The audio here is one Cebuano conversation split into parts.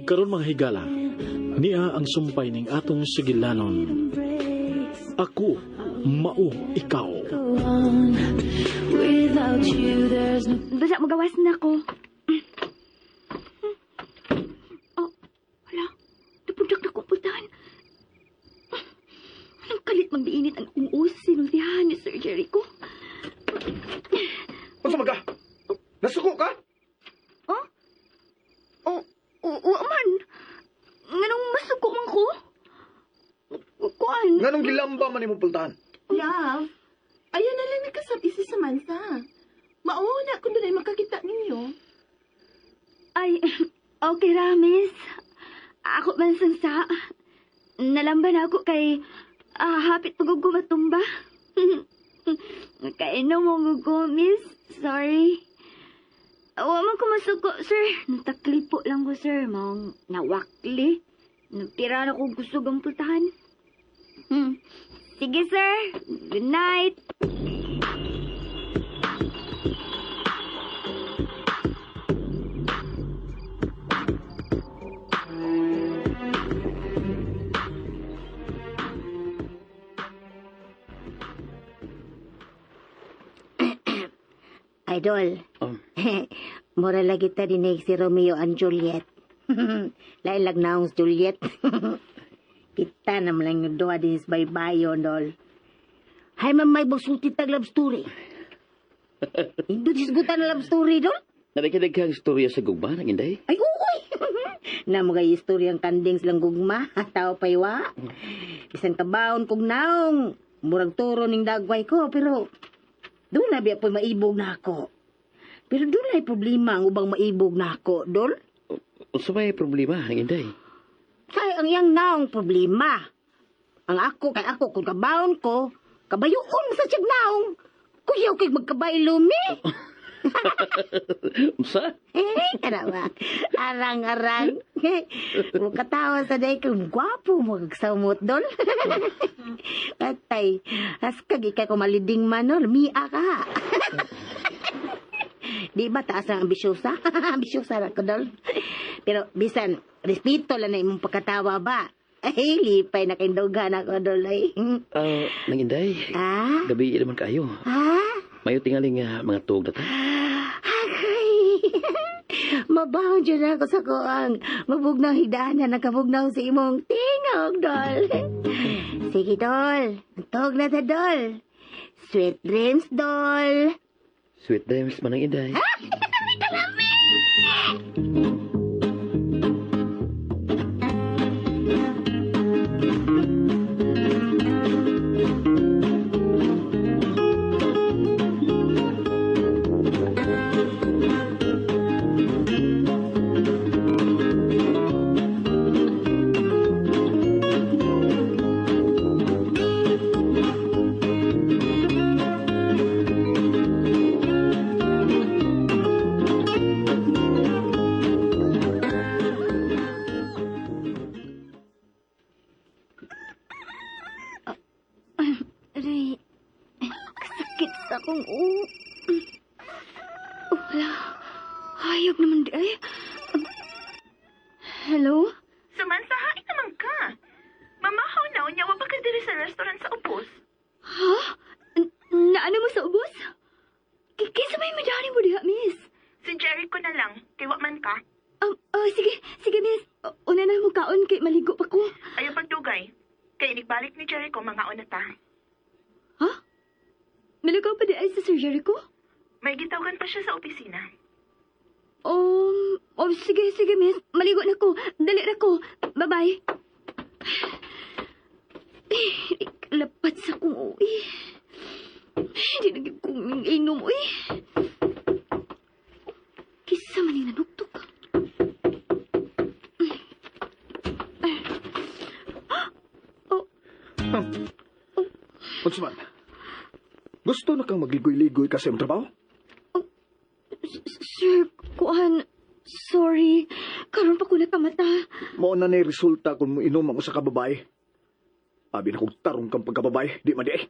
Karon, mga higala, niya ang sumpay ning atong sigilanon. Ako, mao ikaw. Without you, there's no Basta magawas na ko. Oh, wala. Napundak na kong pultahan. Anong kalit mang diinit ang uus sinultihan ni Sir Jericho. Unsa man ka? Nasuko ka? Oh? Oh, oh, man. Nganong masuko man ko? Kuan? Nganong gilamba man imong pultahan? Love, ayaw na lang nakasab isi sa mansa. Mauna kung dunay makakita ninyo. Ay, okay ra, miss. Ako man sansa. Nalamba na ako kay hapit pag matumba. Kainom mo ko, miss. Sorry. Wa man ko masuko, sir. Nataklipo lang ko, sir. Maong nawakli. Nagtira na ko gusto ang pultahan. Sige, sir. Good night. Idol. Oh. Mura lagi ta dinig si Romeo and Juliet. Lain lag naong si Juliet. Kita naman lang yung duha din sa baybayon, dol. Hay man may busulti tag love story. Indo disgutan na love story, dol. Nabigyan istorya sa gugma ng inday. Ay, uy! Na mga istoryang kanding silang gugma, tao paywa. Isang kabaon kog naong, murag turo ning dagway ko, pero doon na biya po maibog na ako. Pero doon ay problema ang ubang maibog na ako, dol. Unsa may problema ng inday? Kay ang iyang naong problema. Ang ako, kay ako, kung kabaon ko, kabayoon sa siyag naong. Kuyaw kay magkabaylo mi. Unsa? Eh, kana ba? Arang-arang. Mukatawa sa day kong gwapo mo kagsamot dol. Patay. Askag ikay ko maliding manol, mia ka. Di ba taas ang ambisyosa? Ambisyosa ra ko dol. Pero bisan respeto lang na imong pagkatawa ba? Ay, lipay na kindugan ako dol ay. Ah, nang inday. Ah? Gabi naman kayo. Ah? Mayo tingali nga mga tuog na ta. Agay! Mabahon dyan ako sa kuang. Mabugnaw higdaanan, nakabugnaw sa imong tingog, dol. Sige, dol. Tog na ta, dol. Sweet dreams, dol. Sweet dreams man ang inday. Aray, kasakit sa akong ulo. Wala. Hayag naman di ay. Hello? Samantha, hain naman ka. Mamahaw na, unya, wa pa ka diri sa restaurant sa ubos. Ha? Naano mo sa ubos? Kinsa may madani mo diha, miss? Si Jericho na lang, kay wa man ka. Oh, sige, sige, miss. Una na mo kaon kay maligo pa ko. Ayaw pagdugay. Kay inigbalik ni Jericho, mga una ta. Ha? Maligo pa di ay sa Sir Jericho? May gitawagan pa siya sa opisina. Oh, sige, sige, miss. Maligo na ko. Dali na ko. Bye-bye. Eh, lapat sa kong uwi. Hindi na gyud kong inom, uy. Kisa man yung nanuktok. Oh, Unsa man? Gusto na kang magligoy-ligoy kasi imong trabaho? Sir, kuan, sorry. Karon pa ko nakamata. Mao na ni resulta kung moinom ang usa ka babae. Abi na kong tarong kang pagkababae, di man di eh.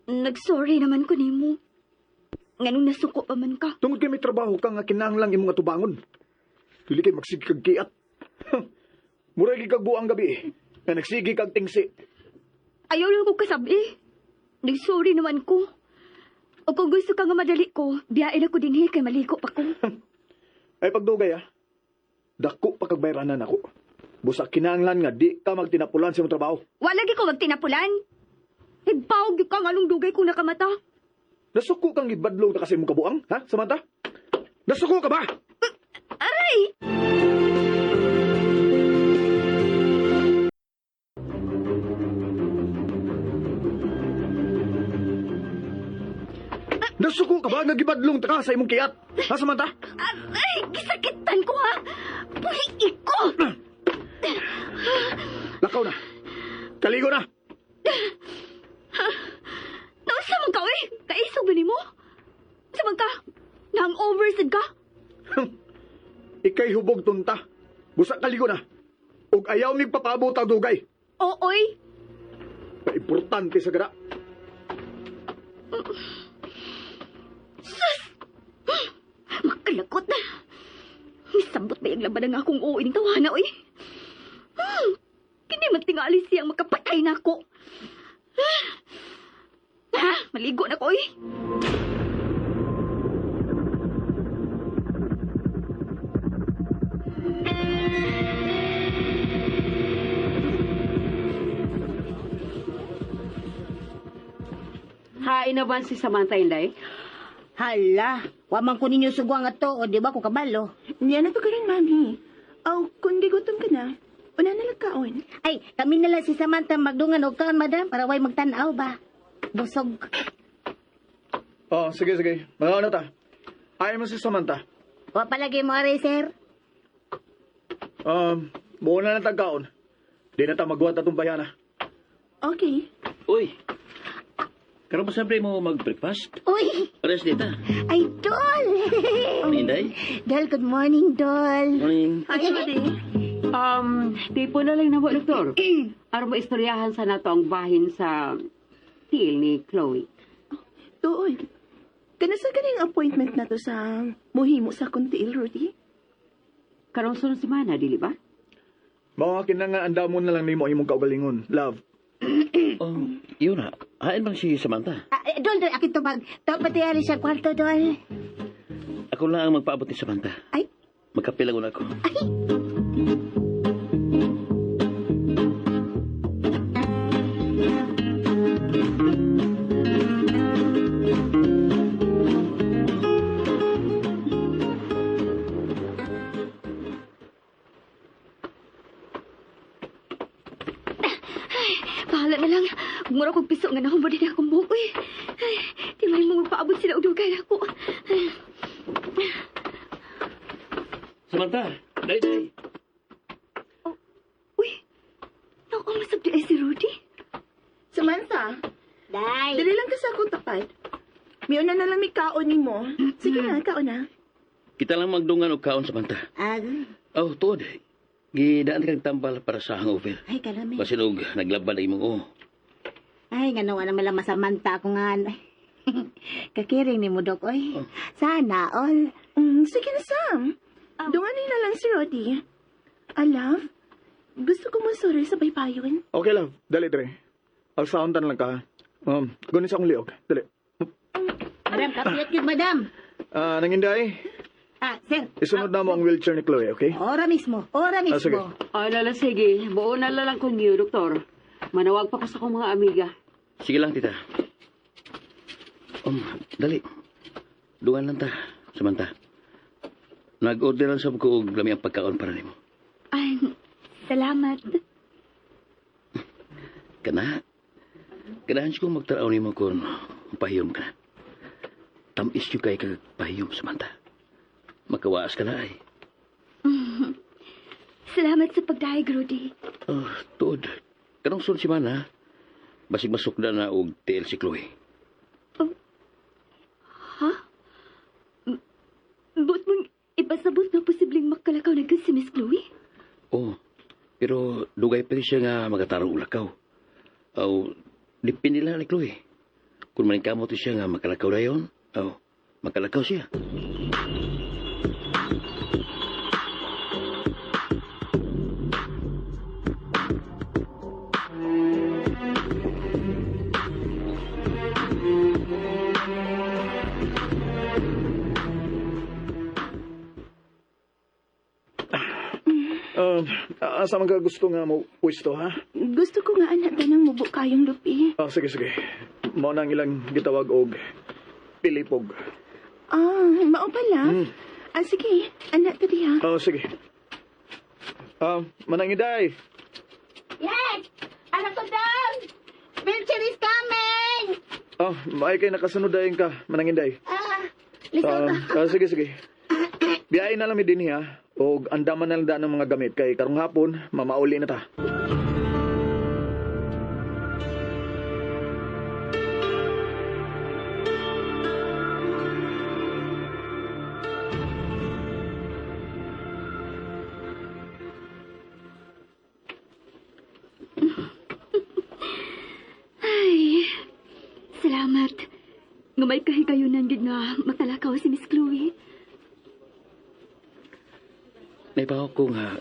Nag-sorry naman ko nimo. Nganong nasuko pa man ka. Tungod kay may trabaho ka nga kinahanglang imong atubangon. Dili kay magsige kag kiat. Mura gyud kag buang gabi eh. Nga nagsigi kag tingsi. Ayaw lang ko kasabi. Nagsorry naman ko. O kung gusto ka nga madali ko, biyain ako dinhi kay maliko pa ko. Ay pagdugay ah. Dako pa kag bayranan ako. Busa kinahanglan nga di ka magtinapulan sa imong trabaho. Wala gi ko magtinapulan. Nagbaog gyud ka nganong dugay ko nakamata. Nasuko kang gibadlong ta kasi imong kabuang, ha, Samantha? Nasuko ka ba? Aray! Nasuko ka ba nga gibadlong ta ka sa imong kiyat? Ha, Samantha? Aray! Gisakitan ko ha! Puhi ko! Lakaw na. Kaligo na. Nausa man ka, oy! Kaisog ba nimo? Unsa man ka? Nang-over sad ka? Ikay hubog tunta. Busa kaligo na. Ug ayaw mig papaabot ang dugay. Ooy! Importante sa gara. Makalakot na. Misambot ba yung laban ang akong uwi ng tawana, oy? Kini man tingali siyang makapatay na ako. Ah, maligo na ko, oy. Hain na ba si Samantha Inday? Hala, wa man ko ninyo suguang ato, o di ba ko kabalo? Niya na to karon, mami. Aw, kung gigutom ka na, una na lang kaon. Ay, kami na lang si Samantha magdungan og kaon, madam, para way magtan-aw ba? Busog. Oh, sige, sige. Mga ano ta? Ayaw mo si Samantha. Wa palagi mo aray, sir. Buo na lang tagkaon. Di na ta magwat atong bayana. Okay. Uy! Karon ba siyempre mo mag-breakfast? Uy, Pares dita. ay, Dol! Inday? Dol, good morning, Dol. Morning. Hi, Rudy. Tipo na lang na mo, doktor. Aron maistoryahan sa nato ang bahin sa tiil ni Chloe. Tuod. Kanasa ka yung appointment na to sa muhimo sa akong tiil, Rudy? Karong sunod semana, dili ba? Mao nga nga andamon na lang nimo ang imong kaugalingon, love. Oh, yun na. Hain bang si Samantha? Ah, eh, Dol, Dol, akin tubag. Dapat tiyari siya kwarto, Dol. Ako lang ang magpaabot ni Samantha. Ay, Magkapilagon ako. ay. Bahala na lang. Mura kong piso nga nahumbo din akong buhok, uy. Ay, di man mo magpaabot sila og dugay na ako. Ay, Samantha! Dali, dali. Uy, naku, masabdi ay si Rudy. Samantha, Day. dali lang ka sa akong tapad. Miuna na lang may kaon nimo. Sige na, kaon na. Kita lang magdungan og kaon, Samantha. Ah, Oh, tuod. Gidaan kag tambal para sa hangover. ay, kalami. Basin og naglaban na imong oh. Ay, nga nawa naman lang masamanta ako nga. Kakiring ni mo, Dok, oy. Sana all. Sige na, Sam. Dunganin na lang si Roddy. Ah, love, gusto ko mo sorry sa baybayon. Okay, love. Dali, dali. Alsahon ta na lang ka. ha? Gunin sa akong liog. Dali. Madam, kapiyot yun, madam. Ah, nanginday. Ah, sir. Isunod na mo ang wheelchair ni Chloe, okay? Ora mismo, ora Ah, sige. mismo. Ay, lala, sige. Buo na lang ko niyo, doktor. Manawag pa ko sa akong mga amiga. Sige lang, tita. Dali. Dungan lang ta, Samantha. Nag-order lang sa ko og lami ang pagkaon para nimo. Ay, salamat. Kana. Ganahan siya kong magtaraw nimo kung pahiyom ka na. Tamis yun kay kag pahiyom, Samantha. Makawaas ka na ay. Salamat sa pagdayag, Rudy. Oh, tuod. Kanong sun si Mana, basig masukda na og TL si Chloe. Ha? Buot mong ipasabot na posibleng makalakaw na si Miss Chloe? Oh, pero dugay pa rin siya nga magatarong ulakaw. Aw, depende lang ni Chloe. Kung maningkamot siya nga makalakaw na yun, aw, makalakaw siya. Asa man ka gusto nga mo pwesto, ha? Gusto ko nga anak tanang mubo kayong lupi. Ah, sige, sige. Mao nang ilang gitawag og pilipog. Ah, mao pala. Ah, sige. Anak ta diha. Oh, sige. Ah, Manang Inday. Yes! Anak ko down! Wheelchair is coming! Oh, maay kay nakasunod dayon ka, Manang Inday. Ah, lisaw Ah, ah, sige, sige. Biyahe na lang mi dinhi ha. Og andaman na lang daan ng mga gamit kay karong hapon mamauli na ta. Ay, salamat. Nga may kahigayunan gid nga matalakaw si Miss Chloe. Naibaw ko nga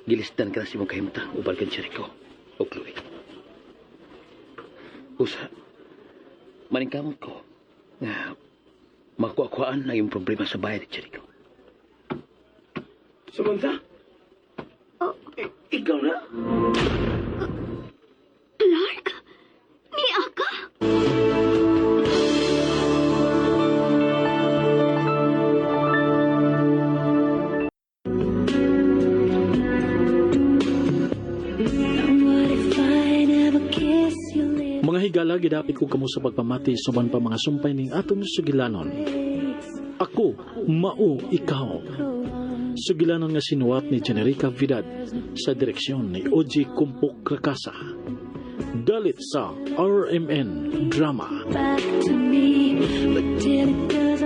gilistan ka na si mong kahimtang ubal kan Jericho o Chloe. Usa, maningkamot ko nga makuha-kuhaan ang iyong problema sa bayad ni Jericho. Samantha? Oh. Ikaw na? Clark? Ni Aka? Mga higala, gidapit ko kamo sa pagpamati sa uban pa mga sumpay ning atong sugilanon. Ako, mao ikaw. Sugilanon nga sinuwat ni Generica Vidad sa direksyon ni Oji Kumpok Rakasa. Dalit sa RMN Drama. Back to me, but did it